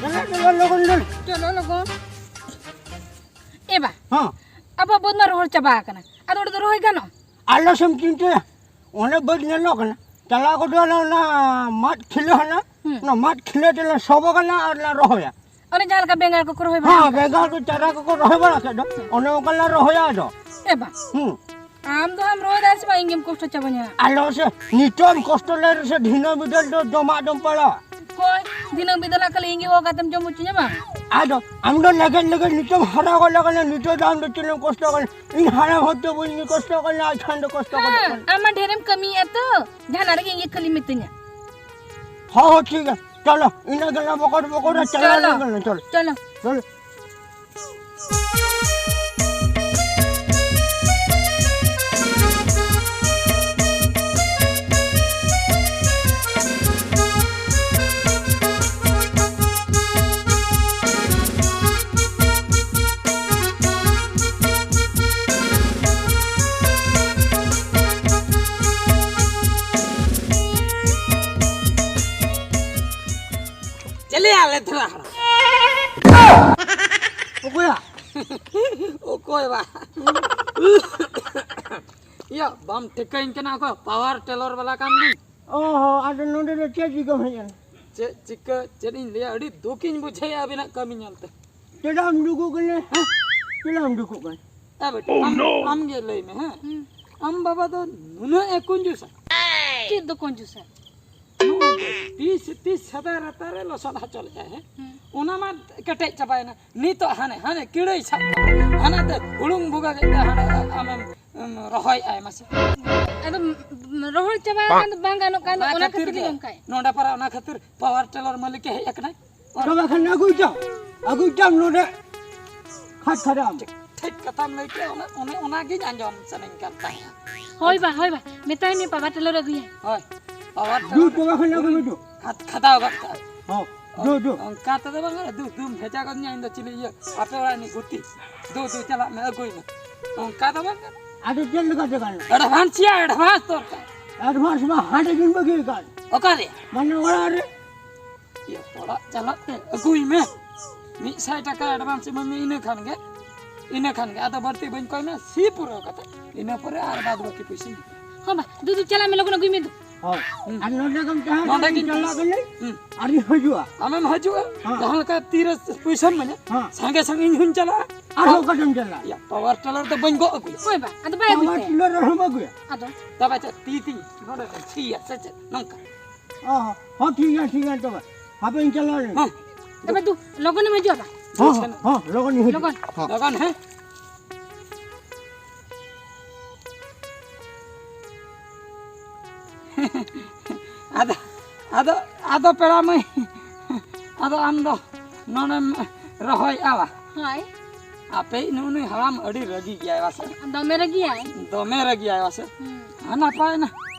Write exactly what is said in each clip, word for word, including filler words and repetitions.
ᱫᱮᱞᱟ, ᱫᱮᱞᱟ, ᱞᱚᱜᱚᱱ, ᱞᱚᱜᱚᱱ᱾ ᱪᱚᱞᱚ ᱞᱚᱜᱚᱱ᱾ ᱮ ᱵᱟ, ᱦᱚᱸ᱾ ᱟᱵᱚᱣᱟᱜ ᱵᱟᱹᱫᱽ ᱢᱟ ᱨᱚᱦᱚᱲ ᱪᱟᱵᱟ ᱟᱠᱟᱱᱟ, ᱟᱫᱚ ᱚᱸᱰᱮ ᱫᱚ ᱨᱚᱦᱚᱭ ᱜᱟᱱᱚᱜᱼᱟ? ᱟᱞᱚ ᱥᱮᱢ ᱪᱤᱱᱛᱟᱹᱭᱟ, ᱚᱱᱮ ᱵᱟᱹᱫᱽ ᱧᱮᱞᱚᱜ ᱠᱟᱱᱟ, ᱪᱟᱞᱟᱣ ᱜᱚᱫᱚᱜ ᱟᱞᱮ ᱚᱱᱟ ᱢᱟᱫ ᱠᱷᱤᱞᱟᱹ ᱦᱟᱱᱟ, ᱦᱩᱸ᱾ ᱚᱱᱟ ᱢᱟᱫ ᱠᱷᱤᱞᱟᱹ ᱛᱮᱞᱮ ᱥᱚᱵᱚᱜ ᱟᱞᱮ ᱟᱨ ᱞᱮ ᱨᱚᱦᱚᱭᱟ᱾ ᱚᱱᱮ ᱡᱟᱦᱟᱸ ᱞᱮᱠᱟ ᱵᱮᱸᱜᱟᱲ ᱠᱚᱠᱚ ᱨᱚᱦᱚᱭ ᱵᱟᱲᱟ ᱦᱮᱸ, ᱟᱠᱟᱫ᱾ ᱵᱮᱸᱜᱟᱲ ᱠᱚ ᱪᱟᱨᱟ ᱠᱚᱠᱚ ᱨᱚᱦᱚᱭ ᱵᱟᱲᱟ ᱠᱮᱫ ᱫᱚ, ᱚᱱᱮ ᱚᱱᱠᱟ ᱞᱮ ᱨᱚᱦᱚᱭᱟ ᱟᱫᱚ᱾ ᱮ ᱵᱟ᱾ ᱦᱩᱸ᱾ ᱟᱢ ᱫᱚ ᱦᱟᱢ ᱨᱚᱦᱚᱭ ᱫᱟ ᱥᱮ ᱵᱟᱝ? ᱤᱧ ᱜᱮᱢ ᱠᱚᱥᱴᱚ ᱪᱟᱵᱟᱧᱟ᱾ ᱟᱞᱚ ᱥᱮ, ᱱᱤᱛᱚᱜ ᱮᱢ ᱠᱚᱥᱴᱚ ᱞᱮᱱ ᱨᱮᱥᱮ ᱫᱷᱤᱱᱟᱹᱝ ᱵᱤᱫᱟᱹᱞ ᱫᱚ ᱡᱚᱢᱟᱜ ᱫᱚᱢ ᱯᱟᱲᱟᱣᱟ᱾ ᱦᱳᱭ, ᱫᱷᱤᱱᱟᱹᱝ ᱵᱤᱫᱟᱹᱞ ᱦᱟᱸᱜ ᱠᱷᱟᱹᱞᱤ ᱤᱧ ᱜᱮ ᱦᱚᱦᱚ ᱠᱟᱛᱮᱢ ᱡᱚᱢ ᱦᱚᱪᱚᱧᱟ ᱵᱟᱝ? ᱟᱫᱚ ᱟᱢ ᱫᱚ ᱞᱮᱜᱮᱡ ᱞᱮᱜᱮᱡ ᱱᱤᱛᱚᱜ ᱮᱢ ᱦᱟᱨᱟ ᱜᱚᱫ ᱟᱠᱟᱱᱟ, ᱱᱤᱛᱚᱜ ᱫᱚ ᱟᱢ ᱫᱚ ᱪᱮᱫ ᱮᱢ ᱠᱚᱥᱴᱚ ᱠᱟᱱᱟ? ᱤᱧ ᱦᱟᱲᱟᱢ ᱦᱚᱲ ᱫᱚ ᱵᱟᱹᱧ ᱠᱚᱥᱴᱚ ᱠᱟᱱᱟ, ᱟᱡ ᱠᱷᱟᱱ ᱫᱚ ᱠᱚᱥᱴᱚ ᱠᱟᱱᱟ᱾ ᱦᱮᱸ, ᱟᱢ ᱢᱟ ᱰᱷᱮᱨᱮᱢ ᱠᱟᱹᱢᱤᱭᱟ ᱛᱚ, ᱡᱟᱦᱟᱱᱟᱜ ᱨᱮᱜᱮ ᱤᱧ ᱜᱮ ᱠᱷᱟᱹᱞᱤ ᱢᱤᱛᱟᱹᱧᱟ᱾ ᱦᱚᱸ, ᱦᱚᱸ, ᱴᱷᱤᱠ ᱜᱮᱭᱟ, ᱪᱚᱞᱚ, ᱤᱱᱟᱹ ᱜᱮᱞᱟᱝ ᱵᱚᱠᱚᱨ ᱵᱚᱠᱚᱨᱟ, ᱪᱟᱞᱟᱣ ᱪᱚᱞᱚ᱾ ᱞᱮᱱ ᱜᱮᱞᱟᱝ, ᱪᱚᱞᱚ᱾ ᱪᱚᱞᱚ᱾ ᱪᱚᱞᱚ᱾ ᱪᱮᱞᱮᱭᱟ ᱞᱮ ᱫᱷᱟᱨᱟ ᱦᱟᱲᱟᱢ᱾ ᱚᱠᱚᱭᱟ? ᱚᱠᱚᱭ ᱵᱟ? ᱤᱭᱟᱹ, ᱵᱟᱢ ᱴᱷᱤᱠᱟᱹᱧ ᱠᱟᱱᱟ ᱚᱠᱚᱭ? ᱯᱟᱣᱟᱨ ᱴᱮᱞᱚᱨ ᱵᱟᱞᱟ ᱠᱟᱱ ᱫᱩᱧ᱾ ᱚ ᱦᱚ, ᱟᱫᱚ ᱱᱚᱰᱮ ᱫᱚ ᱪᱮᱫ ᱪᱤᱠᱟᱹᱢ ᱦᱮᱡ ᱮᱱᱟ? ᱪᱮᱫ ᱪᱤᱠᱟᱹ, ᱪᱮᱫ ᱤᱧ ᱞᱟᱹᱭᱟ, ᱟᱹᱰᱤ ᱫᱩᱠᱤᱧ ᱵᱩᱡᱷᱟᱹᱣᱮᱫᱼᱟ ᱟᱹᱵᱤᱱᱟᱜ ᱠᱟᱹᱢᱤ ᱧᱮᱞᱛᱮ᱾ ᱪᱮᱫᱟᱜ ᱮᱢ ᱫᱩᱠᱩᱜ ᱠᱟᱱᱟ? ᱦᱮᱸ? ᱪᱮᱫᱟᱜ ᱮᱢ ᱫᱩᱠᱩᱜ ᱠᱟᱱᱟ? ᱮ ᱵᱮᱴᱟ, ᱟᱢ, ᱟᱢ ᱜᱮ ᱞᱟᱹᱭ ᱢᱮ, ᱦᱮᱸ? ᱦᱩᱸ᱾ ᱟᱢ ᱵᱟᱵᱟ ᱫᱚ ᱱᱩᱱᱟᱹᱜ ᱮ ᱠᱩᱧᱡᱩᱥᱟ? ᱪᱮᱫ ᱫᱚ ᱠᱩᱧᱡᱩᱥᱟ? ᱱᱚᱜᱼᱚᱭ ᱛᱤᱥ, ᱛᱤᱥ ᱥᱮᱫᱟᱭ ᱨᱟᱛᱟ ᱨᱮ ᱞᱚᱥᱚᱫ ᱦᱚᱪᱚ ᱞᱮᱫᱼᱟᱭ, ᱦᱮᱸ? ᱦᱩᱸ᱾ ᱚᱱᱟ ᱢᱟ ᱠᱮᱴᱮᱡ ᱪᱟᱵᱟᱭᱮᱱᱟ᱾ ᱱᱤᱛᱚᱜ ᱦᱟᱱᱮ, ᱦᱟᱱᱮ ᱠᱤᱲᱟᱹᱭ ᱥᱟᱵ ᱠᱟᱜᱼᱟ᱾ ᱦᱟᱱᱟᱛᱮ ᱦᱩᱲᱩᱝ ᱵᱷᱩᱜᱟᱹᱜ ᱮᱫ ᱛᱮ ᱦᱟᱱᱮ ᱟᱢᱮᱢ, ᱮᱢ, ᱨᱚᱦᱚᱭᱮᱫᱼᱟᱭ ᱢᱟᱥᱮ᱾ ᱟᱫᱚ, ᱩᱢ, ᱨᱚᱦᱚᱲ ᱪᱟᱵᱟ ᱟᱠᱟᱱ ᱫᱚ ᱵᱟᱝ ᱜᱟᱱᱚᱜ ᱠᱟᱱ ᱫᱚ, ᱚᱱᱟ ᱚᱱᱟ ᱠᱷᱟᱹᱛᱤᱨ ᱠᱷᱟᱹᱛᱤᱨ ᱜᱮ ᱜᱮ᱾ ᱚᱱᱠᱟᱭ᱾ ᱱᱚᱰᱮ ᱯᱟᱨᱟ ᱚᱱᱟ ᱠᱷᱟᱹᱛᱤᱨ ᱯᱟᱣᱟᱨ ᱴᱮᱞᱟᱨ ᱢᱟᱹᱞᱤᱠ ᱮ ᱦᱮᱡ ᱟᱠᱟᱱᱟᱭ᱾ ᱛᱚᱵᱮ ᱠᱷᱟᱱ ᱟᱹᱜᱩᱭ ᱛᱟᱢ, ᱟᱹᱜᱩᱭ ᱛᱟᱢ ᱱᱚᱰᱮ᱾ ᱠᱷᱟᱡ ᱠᱷᱟᱡᱟᱢ᱾ ᱴᱷᱤᱠ, ᱴᱷᱤᱠ ᱠᱟᱛᱷᱟᱢ ᱞᱟᱹᱭ ᱠᱮᱜᱼᱟ, ᱚᱱᱟ, ᱚᱱᱮ ᱚᱱᱟᱜᱤᱧ ᱟᱸᱡᱚᱢ ᱥᱟᱱᱟᱧ ᱠᱟᱱ ᱛᱟᱦᱮᱸᱫ᱾ ᱦᱳᱭ ᱵᱟ, ᱦᱳᱭ ᱵᱟ, ᱢᱮᱛᱟᱭ ᱢᱮ ᱯᱟᱣᱟᱨ ᱴᱮᱞᱟᱨ ᱟᱹᱜᱩᱭᱟ᱾ ᱦᱳᱭ, ᱯᱟᱣᱟᱨ ᱫᱩ ᱴᱮᱞᱟᱨ ᱴᱟᱠᱟ ᱠᱷᱟᱱ ᱟᱹᱜᱩ ᱢᱮ, ᱫᱩ᱾ ᱠᱷᱟᱫ-, ᱠᱷᱟᱫᱟᱣ ᱜᱚᱫ ᱠᱟᱜᱼᱟ᱾ ᱦᱚᱸ, ᱫᱩ, ᱫᱩ᱾ ᱚᱱᱠᱟ ᱛᱮᱫᱚ ᱵᱟᱝ, ᱫᱩ, ᱫᱩᱢ ᱵᱷᱮᱡᱟ ᱜᱚᱫᱤᱧᱟ, ᱤᱧ ᱫᱚ ᱪᱤᱞᱤ ᱤᱭᱟᱹ, ᱟᱯᱮ ᱚᱲᱟᱜ ᱨᱤᱱᱤᱡ ᱜᱩᱛᱤ᱾ ᱫᱩ, ᱫᱩ, ᱪᱟᱞᱟᱜ ᱢᱮ, ᱟᱹᱜᱩᱭ ᱢᱮ᱾ ᱚᱱᱠᱟ ᱫᱚ ᱵᱟᱝ ᱜᱟᱱᱚᱜᱼᱟ᱾ ᱟᱫᱚ ᱪᱮᱫ ᱞᱮᱠᱟ ᱛᱮ ᱜᱟᱱᱚᱜᱼᱟ? ᱮᱰᱵᱷᱟᱱᱥ ᱭᱟ, ᱮᱰᱵᱷᱟᱱᱥ ᱫᱚᱨᱠᱟᱨ᱾ ᱮᱰᱵᱷᱟᱱᱥ ᱢᱟ ᱦᱟᱸᱰᱮ ᱜᱤᱧ ᱵᱟᱹᱜᱤ ᱟᱠᱟᱫ᱾ ᱚᱠᱟᱨᱮ? ᱢᱟᱱᱮ ᱚᱲᱟᱜ ᱨᱮ᱾ ᱤᱭᱟᱹ, ᱚᱲᱟᱜ ᱪᱟᱞᱟᱜ ᱛᱮ ᱟᱹᱜᱩᱭ ᱢᱮ᱾ ᱢᱤᱫ ᱥᱟᱭ ᱴᱟᱠᱟ advance ᱮᱢᱟᱹᱧ ᱢᱮ, ᱤᱱᱟᱹ ᱠᱷᱟᱱ ᱜᱮ, ᱤᱱᱟᱹ ᱠᱷᱟᱱ ᱜᱮ᱾ ᱟᱫᱚ ᱵᱟᱹᱲᱛᱤ ᱵᱟᱹᱧ ᱠᱚᱭ ᱢᱮ, ᱥᱤ ᱯᱩᱨᱟᱹᱣ ᱠᱟᱛᱮ, ᱤᱱᱟᱹ ᱯᱚᱨᱮ ᱟᱨ ᱵᱟᱫ ᱵᱟᱹᱠᱤ ᱯᱩᱭᱥᱟᱹᱧ᱾ ᱦᱚᱸ ᱵᱟ, ᱫᱩ, ᱫᱩ, ᱪᱟᱞᱟᱜ ᱢᱮ, ᱞᱚᱜᱚᱱ ᱟᱹᱜᱩᱭ ᱢᱮ ᱫᱩ᱾ ᱦᱳᱭ᱾ ᱦᱩᱸ᱾ ᱟᱨ ᱱᱚᱰᱮ ᱜᱮᱢ ᱛᱟᱦᱮᱸ ᱱᱚᱰᱮ ᱠᱟᱱᱟ, ᱜᱤᱧ ᱪᱟᱞᱟᱜ ᱛᱟᱦᱮᱸ᱾ ᱠᱟᱹᱱᱟᱹᱧ᱾ ᱦᱩᱸ᱾ ᱟᱨᱤᱧ ᱦᱤᱡᱩᱜᱼᱟ᱾ ᱟᱢᱮᱢ ᱦᱤᱡᱩᱜᱼᱟ, ᱦᱮᱸ᱾ ᱡᱟᱦᱟᱸ ᱞᱮᱠᱟ ᱛᱤᱨᱮ ᱯᱩᱭᱥᱟᱹᱢ ᱤᱢᱟᱹᱧᱟ, ᱦᱮᱸ᱾ ᱥᱟᱸᱜᱮ ᱥᱟᱸᱜᱮ ᱤᱧ ᱦᱚᱸᱧ ᱪᱟᱞᱟᱜᱼᱟ᱾ ᱟᱨᱦᱚᱸ ᱚᱠᱟᱴᱷᱮᱢ ᱪᱟᱞᱟᱜᱼᱟ? ᱭᱟ, power tiller ᱫᱚ ᱵᱟᱹᱧ ᱜᱚᱜ ᱟᱹᱜᱩᱭᱟ᱾ ᱦᱳᱭ ᱵᱟ, ᱟᱫᱚ ᱵᱟᱭ ᱟᱹᱜᱩᱭ power ᱛᱮ᱾ Tiller ᱟᱨᱦᱚᱸᱢ ᱟᱹᱜᱩᱭᱟ? ᱟᱫᱚ? ᱛᱚᱵᱮ ᱪᱮᱫ, ᱛᱤ ᱛᱤᱧ ᱱᱚᱰᱮ ᱫᱚᱧ ᱥᱤᱭᱟ ᱥᱮ ᱪᱮᱫ? ᱱᱚᱝᱠᱟ᱾ ᱚ, ᱦᱚᱸ, ᱴᱷᱤᱠ ᱜᱮᱭᱟ, ᱴᱷᱤᱠ ᱜᱮᱭᱟ, ᱛᱚᱵᱮ᱾ ᱦᱟᱯᱮᱧ ᱪᱟᱞᱟᱣ ᱞᱮᱱ᱾ ᱦᱮᱸ᱾ ᱛᱚᱵᱮ ᱫᱩ, ᱞᱚᱜᱚᱱᱮᱢ ᱦᱤᱡᱩᱜᱼᱟ ᱵᱟ? ᱦᱚᱸ, ᱦᱚᱸ, ᱦᱚᱸ, ᱞᱚᱜᱚᱱ ᱤᱧ ᱦᱤᱡᱩᱜᱼᱟ᱾ ᱞᱚᱜᱚᱱ᱾ ᱦᱚᱸ᱾ ᱞᱚᱜᱚᱱ, ᱦᱮᱸ᱾ ᱟᱫᱚ, ᱟᱫᱚ, ᱟᱫᱚ ᱯᱮᱲᱟ ᱢᱟᱹᱭ, ᱟᱫᱚ ᱟᱢ ᱫᱚ ᱱᱚᱰᱮᱢ ᱨᱚᱦᱚᱭᱮᱜᱼᱟ ᱵᱟ? ᱦᱳᱭ᱾ ᱟᱯᱮᱭᱤᱡ ᱱᱩᱜᱼᱩ ᱱᱩᱭ ᱦᱟᱲᱟᱢ ᱟᱹᱰᱤ ᱨᱟᱹᱜᱤ ᱜᱮᱭᱟᱭ ᱵᱟ ᱥᱮ? ᱫᱚᱢᱮ ᱨᱟᱹᱜᱤᱭᱟᱭ᱾ ᱫᱚᱢᱮ ᱨᱟᱹᱜᱤᱭᱟᱭ ᱵᱟ ᱥᱮ? ᱦᱩᱸ᱾ ᱦᱮᱸ, ᱱᱟᱯᱟᱭ ᱱᱟ,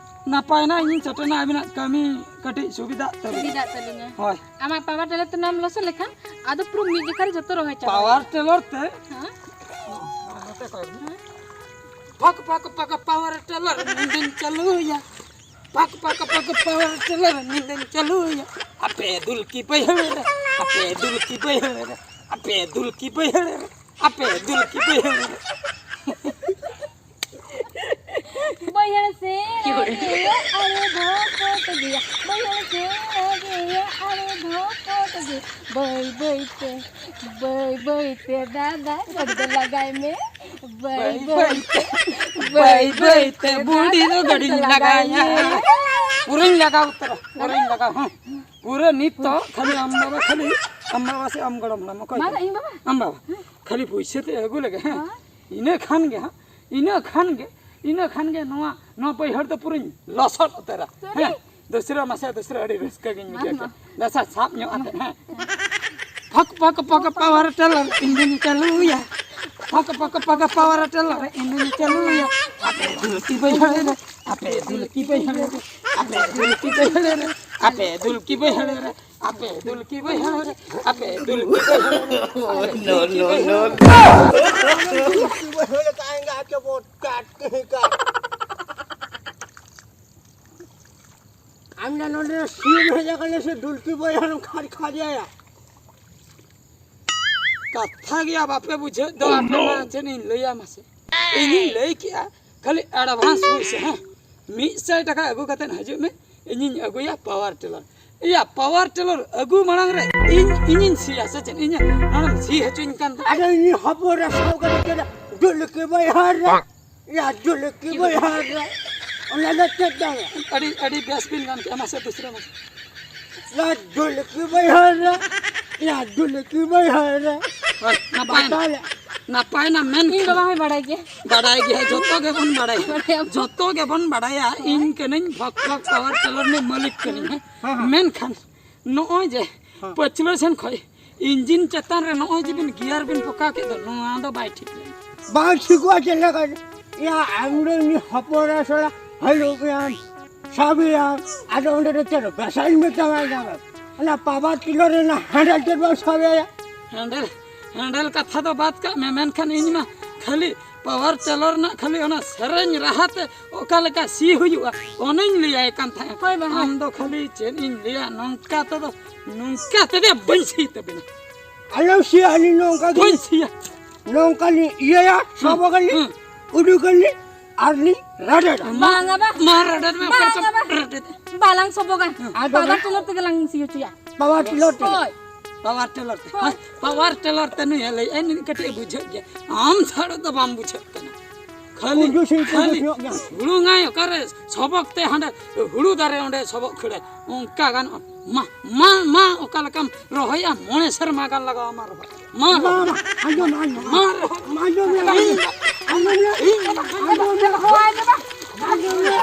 ᱱᱟᱯᱟᱭ ᱱᱟ, ᱤᱧᱤᱧ ᱥᱮᱴᱮᱨ ᱱᱟ, ᱟᱹᱵᱤᱱᱟᱜ ᱠᱟᱹᱢᱤ ᱠᱟᱹᱴᱤᱡ ᱥᱩᱵᱤᱫᱷᱟᱜ ᱛᱟᱹᱵᱤᱱᱟ᱾ ᱥᱩᱵᱤᱫᱷᱟᱜ ᱛᱟᱹᱞᱤᱧᱟ᱾ ᱦᱳᱭ᱾ ᱟᱢᱟᱜ power tiller ᱛᱮ ᱱᱚᱣᱟᱢ ᱞᱚᱥᱚᱫ ᱞᱮᱠᱷᱟᱱ ᱟᱫᱚ ᱯᱩᱨᱟᱹ ᱢᱤᱫ ᱡᱚᱠᱷᱟ ᱨᱮ ᱡᱚᱛᱚ ᱨᱚᱦᱚᱭ ᱪᱟᱵᱟ᱾ Power tiller ᱛᱮ? ᱦᱮᱸ᱾ ᱱᱚᱛᱮ ᱠᱚᱭ ᱢᱮ᱾ ᱯᱷᱟᱠ ᱯᱷᱟᱠ ᱯᱷᱟᱠ power tiller ᱱᱤᱫᱟᱹᱧ ᱪᱟᱹᱞᱩᱭᱟ᱾ ᱯᱷᱟᱠ ᱯᱷᱟᱠ ᱯᱷᱟᱠ power tiller ᱱᱤᱫᱟᱹᱧ ᱪᱟᱹᱞᱩᱭᱟ᱾ ᱟᱯᱮ ᱫᱩᱞᱠᱤ ᱵᱟᱹᱭᱦᱟᱹᱲ ᱨᱮ, ᱟᱯᱮ ᱫᱩᱞᱠᱤ ᱵᱟᱹᱭᱦᱟᱹᱲ ᱨᱮ, ᱟᱯᱮ ᱫᱩᱞᱠᱤ ᱵᱟᱹᱭᱦᱟᱹᱲ ᱨᱮ, ᱟᱯᱮ ᱫᱩᱞᱠᱤ ᱵᱟᱹᱭᱦᱟᱹᱲ ᱨᱮ᱾ ᱵᱟᱹᱭᱦᱟᱹᱲ ᱥᱮᱬᱟ ᱜᱮᱭᱟ, ᱟᱨᱮ ᱵᱷᱚᱠᱚᱴ ᱜᱮᱭᱟ᱾ ᱵᱟᱹᱭᱦᱟᱹᱲ ᱥᱮᱬᱟ ᱜᱮᱭᱟ, ᱟᱨᱮ ᱵᱷᱚᱠᱚᱴ ᱜᱮᱭᱟ᱾ ᱵᱟᱹᱭ ᱵᱟᱹᱭ ᱛᱮ, ᱵᱟᱹᱭ ᱵᱟᱹᱭ ᱛᱮ ᱫᱟᱫᱟ ᱜᱟᱹᱰᱤ ᱫᱚ ᱞᱟᱜᱟᱭ ᱢᱮ᱾ ᱵᱟᱹᱭ ᱵᱟᱹᱭ ᱛᱮ, ᱵᱟᱹᱭ ᱵᱟᱹᱭ ᱛᱮ ᱵᱩᱰᱷᱤ ᱫᱚ ᱜᱟᱹᱰᱤᱧ ᱞᱟᱜᱟᱭᱟ᱾ ᱯᱩᱨᱟᱹᱧ ᱞᱟᱜᱟᱣ ᱩᱛᱟᱹᱨᱟ, ᱯᱩᱨᱟᱹᱧ ᱞᱟᱜᱟᱣ, ᱦᱮᱸ᱾ ᱯᱩᱨᱟᱹ ᱱᱤᱛ ᱫᱚ ᱠᱷᱟᱹᱞᱤ ᱟᱢ ᱵᱟᱵᱟ, ᱠᱷᱟᱹᱞᱤ ᱟᱢ ᱵᱟᱵᱟ ᱥᱮ ᱟᱢ ᱜᱚᱲᱚᱢ ᱦᱟᱲᱟᱢ, ᱚᱠᱚᱭ ᱢᱟ ᱫᱚ? ᱤᱧ ᱵᱟᱵᱟ᱾ ᱟᱢ ᱵᱟᱵᱟ᱾ ᱠᱷᱟᱹᱞᱤ ᱯᱩᱭᱥᱟᱹ ᱛᱮ ᱟᱹᱜᱩ ᱞᱮᱜᱮ, ᱦᱮᱸ? ᱦᱮᱸ? ᱤᱱᱟᱹ ᱠᱷᱟᱱ ᱜᱮ ᱦᱟᱸᱜ, ᱤᱱᱟᱹ ᱠᱷᱟᱱ ᱜᱮ, ᱤᱱᱟᱹ ᱠᱷᱟᱱ ᱜᱮ ᱱᱚᱣᱟ, ᱱᱚᱣᱟ ᱵᱟᱹᱭᱦᱟᱹᱲ ᱫᱚ ᱯᱩᱨᱟᱹᱧ ᱞᱚᱥᱚᱫ ᱩᱛᱟᱹᱨᱟ᱾ ᱥᱟᱹᱨᱤ? ᱦᱮᱸ? ᱫᱩᱥᱨᱟᱹ ᱢᱟᱥᱮ ᱫᱩᱥᱨᱟᱹ ᱟᱹᱰᱤ ᱨᱟᱹᱥᱠᱟᱹ ᱜᱤᱧ ᱵᱩᱡᱷᱟᱹᱣ ᱢᱟ, ᱠᱮᱫᱟ᱾ ᱢᱟ᱾ ᱫᱮᱥᱟ ᱥᱟᱵ ᱧᱚᱜ ᱟᱛᱮ, ᱦᱮᱸ? ᱯᱷᱚᱠ ᱯᱷᱚᱠ ᱯᱷᱚᱠ power tiller ᱤᱧ ᱫᱩᱧ ᱪᱟᱹᱞᱩᱭᱟ᱾ ᱯᱷᱚᱠ ᱯᱷᱚᱠ ᱯᱷᱚᱠ power tiller ᱤᱧ ᱫᱩᱧ ᱪᱟᱹᱞᱩᱭᱟ᱾ ᱟᱯᱮ ᱫᱩᱞᱠᱤ ᱵᱟᱹᱭᱦᱟᱹᱲ ᱨᱮ, ᱟᱯᱮ ᱫᱩᱞᱠᱤ ᱵᱟᱹᱭᱦᱟᱹᱲ ᱨᱮ, ᱟᱯᱮ ᱫᱩᱞᱠᱤ ᱵᱟᱹᱭᱦᱟᱹᱲ ᱨᱮ, ᱟᱯᱮ ᱫᱩᱞᱠᱤ ᱵᱟᱹᱭᱦᱟᱹᱲ ᱨᱮ, ᱟᱯᱮ ᱫᱩᱞᱠᱤ ᱵᱟᱹᱭᱦᱟᱹᱲ ᱨᱮ, ᱟᱯᱮ ᱫᱩᱞᱠᱤ ᱵᱟᱹᱭᱦᱟᱹᱲ ᱨᱮ, ᱟᱯᱮ ᱫᱩᱞᱠᱤ ᱵᱟᱹᱭᱦᱟᱹᱲ ᱨᱮ᱾ No, no, no, no. दुल्की बहन का आएंगे आपके वोट काट, कहीं का। ᱱᱚᱰᱮ ᱥᱤᱢ ᱦᱮᱡ ᱟᱠᱟᱱᱟ ᱥᱮ ᱰᱩᱞᱠᱤ ᱵᱚᱭᱦᱟᱨᱮᱢ ᱠᱷᱟᱨ ᱠᱷᱟᱨ ᱮᱭᱟ? ᱠᱟᱛᱷᱟ ᱜᱮᱭᱟ ᱵᱟᱯᱮ ᱵᱩᱡᱷᱟᱹᱣ ᱫᱚ, ᱟᱯᱮ ᱢᱟ ᱪᱮᱫ ᱤᱧ ᱞᱟᱹᱭᱟ ᱢᱟᱥᱮ? ᱤᱧᱤᱧ ᱞᱟᱹᱭ ᱠᱮᱜᱼᱟ, ᱠᱷᱟᱹᱞᱤ advance ᱦᱩᱭ ᱥᱮ, ᱦᱮᱸ, ᱢᱤᱫ ᱥᱟᱭ ᱴᱟᱠᱟ ᱟᱹᱜᱩ ᱠᱟᱛᱮᱫ ᱦᱤᱡᱩᱜ ᱢᱮ, ᱤᱧᱤᱧ ᱟᱹᱜᱩᱭᱟ power tiller᱾ ᱤᱭᱟ, power tiller ᱟᱹᱜᱩ ᱢᱟᱲᱟᱝ ᱨᱮ ᱤᱧ, ᱤᱧᱤᱧ ᱥᱤᱭᱟ ᱥᱮ ᱪᱮᱫ? ᱤᱧ ᱱᱚᱰᱮᱢ ᱥᱤ ᱦᱚᱪᱚᱧ ᱠᱟᱱ ᱫᱚ᱾ ᱟᱫᱚ ᱤᱧ ᱦᱚᱯᱚᱱ ᱨᱮ ᱥᱟᱵ ᱠᱟᱛᱮ ᱪᱮᱫ ᱰᱩᱞᱠᱤ ᱵᱚᱭᱦᱟᱨ ᱨᱮ? ᱭᱟ, ᱰᱩᱞᱠᱤ ᱵᱚᱭᱦᱟᱨ ᱨᱮ᱾ ᱚᱱᱟ ᱫᱚ ᱪᱮᱫ ᱫᱟᱲᱮ? ᱟᱹᱰᱤ, ᱟᱹᱰᱤ ᱵᱮᱥ ᱵᱤᱱ ᱜᱟᱱ ᱠᱮᱜᱼᱟ, ᱢᱟᱥᱮ ᱫᱩᱥᱨᱟᱹ ᱢᱟᱥᱮ᱾ ᱭᱟ, ᱰᱩᱞᱠᱤ ᱵᱚᱭᱦᱟᱨ ᱨᱮ᱾ ᱭᱟ, ᱰᱩᱞᱠᱤ ᱵᱚᱭᱦᱟᱨ ᱨᱮ᱾ ᱦᱳᱭ, ᱱᱟᱯᱟᱭ ᱮᱱᱟ᱾ ᱵᱟᱛᱟᱣ ᱞᱮ᱾ ᱱᱟᱯᱟᱭ ᱮᱱᱟ, ᱤᱧ ᱢᱮᱱᱠᱷᱟᱱ ᱵᱟᱵᱟ ᱦᱚᱸᱭ ᱵᱟᱲᱟᱭ ᱜᱮᱭᱟ᱾ ᱵᱟᱲᱟᱭ ᱜᱮᱭᱟ, ᱡᱚᱛᱚ ᱜᱮᱵᱚᱱ ᱵᱟᱲᱟᱭᱟ᱾ ᱵᱟᱲᱟᱭᱟ᱾ ᱡᱚᱛᱚ ᱜᱮᱵᱚᱱ ᱵᱟᱲᱟᱭᱟ, ᱤᱧ ᱠᱟᱹᱱᱟᱹᱧ ᱵᱷᱚᱠ ᱵᱷᱚᱠ power tiller ᱨᱤᱱᱤᱡ ᱢᱟᱹᱞᱤᱠ ᱠᱟᱹᱱᱟᱹᱧ, ᱦᱮᱸ? ᱦᱮᱸ, ᱦᱮᱸ᱾ ᱢᱮᱱᱠᱷᱟᱱ ᱱᱚᱜᱼᱚᱭ ᱡᱮ ᱦᱮᱸ᱾ ᱯᱟᱹᱪᱷᱞᱟᱹ ᱥᱮᱱ ᱠᱷᱚᱱ engine ᱪᱮᱛᱟᱱ ᱨᱮ ᱱᱚᱜᱼᱚᱭ ᱡᱮ ᱵᱤᱱ gear ᱵᱤᱱ ᱯᱚᱠᱟᱣ ᱠᱮᱫ ᱫᱚ, ᱱᱚᱣᱟ ᱫᱚ ᱵᱟᱭ ᱴᱷᱤᱠ ᱞᱮᱱᱟ᱾ ᱵᱟᱝ ᱴᱷᱤᱠᱚᱜᱼᱟ ᱪᱮᱫ ᱞᱮᱠᱟ? ᱭᱟ, ᱟᱢ ᱫᱚ ᱩᱱᱤ ᱦᱚᱯᱚᱱ ᱮᱨᱟ ᱥᱟᱞᱟᱜ ᱦᱟᱹᱞᱩᱜ ᱢᱮᱭᱟᱢ, ᱥᱟᱵᱮᱭᱟᱢ, ᱟᱫᱚ ᱚᱸᱰᱮ ᱫᱚ ᱪᱮᱫ ᱵᱮᱥᱟᱧ ᱢᱮᱛᱟᱢᱟ ᱧᱟᱢᱟ? ᱚᱱᱟ power tiller ᱨᱮᱱᱟᱜ handle ᱪᱮᱫ ᱵᱟᱢ ᱥᱟᱵᱮᱭᱟ? Handle, handle ᱠᱟᱛᱷᱟ ᱫᱚ ᱵᱟᱫ ᱠᱟᱜ ᱢᱮ, ᱢᱮᱱᱠᱷᱟᱱ ᱤᱧ ᱢᱟ ᱠᱷᱟᱹᱞᱤ power tiller ᱨᱮᱱᱟᱜ ᱠᱷᱟᱹᱞᱤ ᱚᱱᱟ ᱥᱮᱨᱮᱧ ᱨᱟᱦᱟ ᱛᱮ ᱚᱠᱟ ᱞᱮᱠᱟ ᱥᱤ ᱦᱩᱭᱩᱜᱼᱟ, ᱚᱱᱟᱧ ᱞᱟᱹᱭᱟᱭ ᱠᱟᱱ ᱛᱟᱦᱮᱸᱫ᱾ ᱦᱳᱭ ᱵᱟ, ᱦᱳᱭ᱾ ᱟᱢ ᱫᱚ ᱠᱷᱟᱹᱞᱤ ᱪᱮᱫ ᱤᱧ ᱞᱟᱹᱭᱟ, ᱱᱚᱝᱠᱟ ᱛᱮᱫᱚ, ᱱᱚᱝᱠᱟ ᱛᱮᱫᱚ ᱵᱟᱹᱧ ᱥᱤ ᱛᱟᱵᱤᱱᱟ᱾ ᱟᱞᱚᱢ ᱥᱤᱭᱟ, ᱟᱹᱞᱤᱧ ᱱᱚᱝᱠᱟ ᱜᱮ ᱵᱟᱹᱧ ᱥᱤᱭᱟ᱾ ᱱᱚᱝᱠᱟ ᱞᱤᱧ ᱤᱭᱟᱹᱭᱟ, ᱦᱩᱸ, ᱥᱚᱵᱚᱜ ᱟᱹᱞᱤᱧ, ᱦᱩᱸ᱾ ᱩᱰᱩᱠ ᱟᱹᱞᱤᱧ, ᱟᱨ ᱞᱤᱧ ᱨᱟᱰᱮᱫᱟ᱾ ᱵᱟᱝᱟ ᱵᱟ᱾ ᱢᱟ ᱨᱟᱰᱮᱫ ᱢᱮ, ᱚᱠᱟ ᱵᱟᱝᱟ ᱞᱮᱠᱟᱢ ᱵᱟ᱾ ᱨᱟᱰᱮᱫ? ᱵᱟᱞᱟᱝ ᱥᱚᱵᱚᱜᱟ᱾ ᱦᱩᱸ᱾ ᱟᱫᱚ power tiller ᱛᱮᱜᱮ ᱞᱟᱝ ᱥᱤ ᱦᱚᱪᱚᱭᱟ᱾ Power tiller ᱛᱮ? ᱦᱳᱭ᱾ Power tiller ᱛᱮ? ᱦᱳᱭ᱾ ᱦᱮᱸ, power tiller ᱛᱮ ᱱᱩᱭ ᱮ ᱞᱟᱹᱭᱮᱫᱼᱟ, ᱱᱩᱭ ᱠᱟᱹᱴᱤᱡ ᱮ ᱵᱩᱡᱷᱟᱹᱜ ᱜᱮᱭᱟ᱾ ᱟᱢ ᱪᱷᱟᱲᱟ ᱫᱚ ᱵᱟᱢ ᱵᱩᱡᱷᱟᱹᱜ ᱠᱟᱱᱟ᱾ ᱠᱷᱟᱹᱞᱤ, ᱠᱩᱸᱡᱩᱥᱤᱧ ᱠᱷᱟᱹᱞᱤ ᱠᱩᱸᱡᱩᱥ ᱧᱚᱜ ᱜᱮᱭᱟ᱾ ᱦᱩᱲᱩ ᱜᱟᱭ ᱚᱠᱟᱨᱮ ᱥᱚᱵᱚᱜ ᱛᱮ ᱦᱟᱸᱰᱮ ᱦᱩᱲᱩ ᱫᱟᱨᱮ ᱚᱸᱰᱮ ᱥᱚᱵᱚᱜ ᱠᱷᱟᱹᱲᱟᱭ᱾ ᱚᱱᱠᱟ ᱜᱟᱱᱚᱜᱼᱟ? ᱢᱟ, ᱢᱟ, ᱢᱟ, ᱚᱠᱟ ᱞᱮᱠᱟᱢ ᱨᱚᱦᱚᱭᱟ, ᱢᱚᱬᱮ ᱥᱮᱨᱢᱟ ᱜᱟᱱ ᱞᱟᱜᱟᱣ ᱟᱢᱟ ᱨᱚᱦᱚᱭ᱾ ᱢᱟ ᱢᱟ, ᱨᱚᱦᱚᱭ᱾ ᱢᱟ, ᱟᱸᱡᱚᱢ, ᱟᱸᱡᱚᱢ, ᱢᱟ ᱨᱚᱦᱚᱭ᱾ ᱢᱟ ᱟᱸᱡᱚᱢ ᱢᱮ, ᱤᱧ, ᱟᱸᱡᱚᱢ ᱢᱮ, ᱤᱧ, ᱟᱸᱡᱚᱢ ᱢᱮ, ᱟᱸᱡᱚᱢ ᱢᱮ᱾